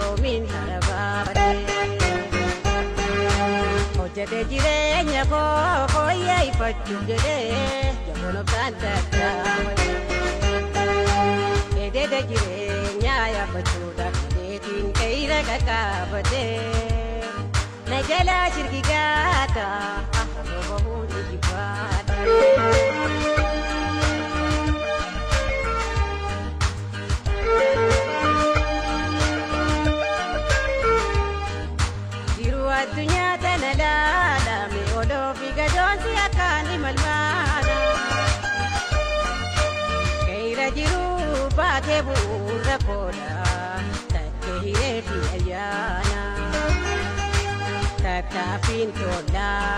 yoomiin harabaafate. Hojjete jireenya koo fooyyeffachuuf jedhee jaboon obsaan tattaafate. Ededa jireenyaa yaabbachuudhaaf jedheetiin qeeyra qaqqaabate. Na jalaa shirgigaata afaan bahuun ijibbaata. Jiru addunyaa tana laalame odoo fi gadoonsi akkaan imalmaana. Keeyra jiru baatee bu'uura koodha takkee hiree fi ayyaana. Tattaaffiin tollaa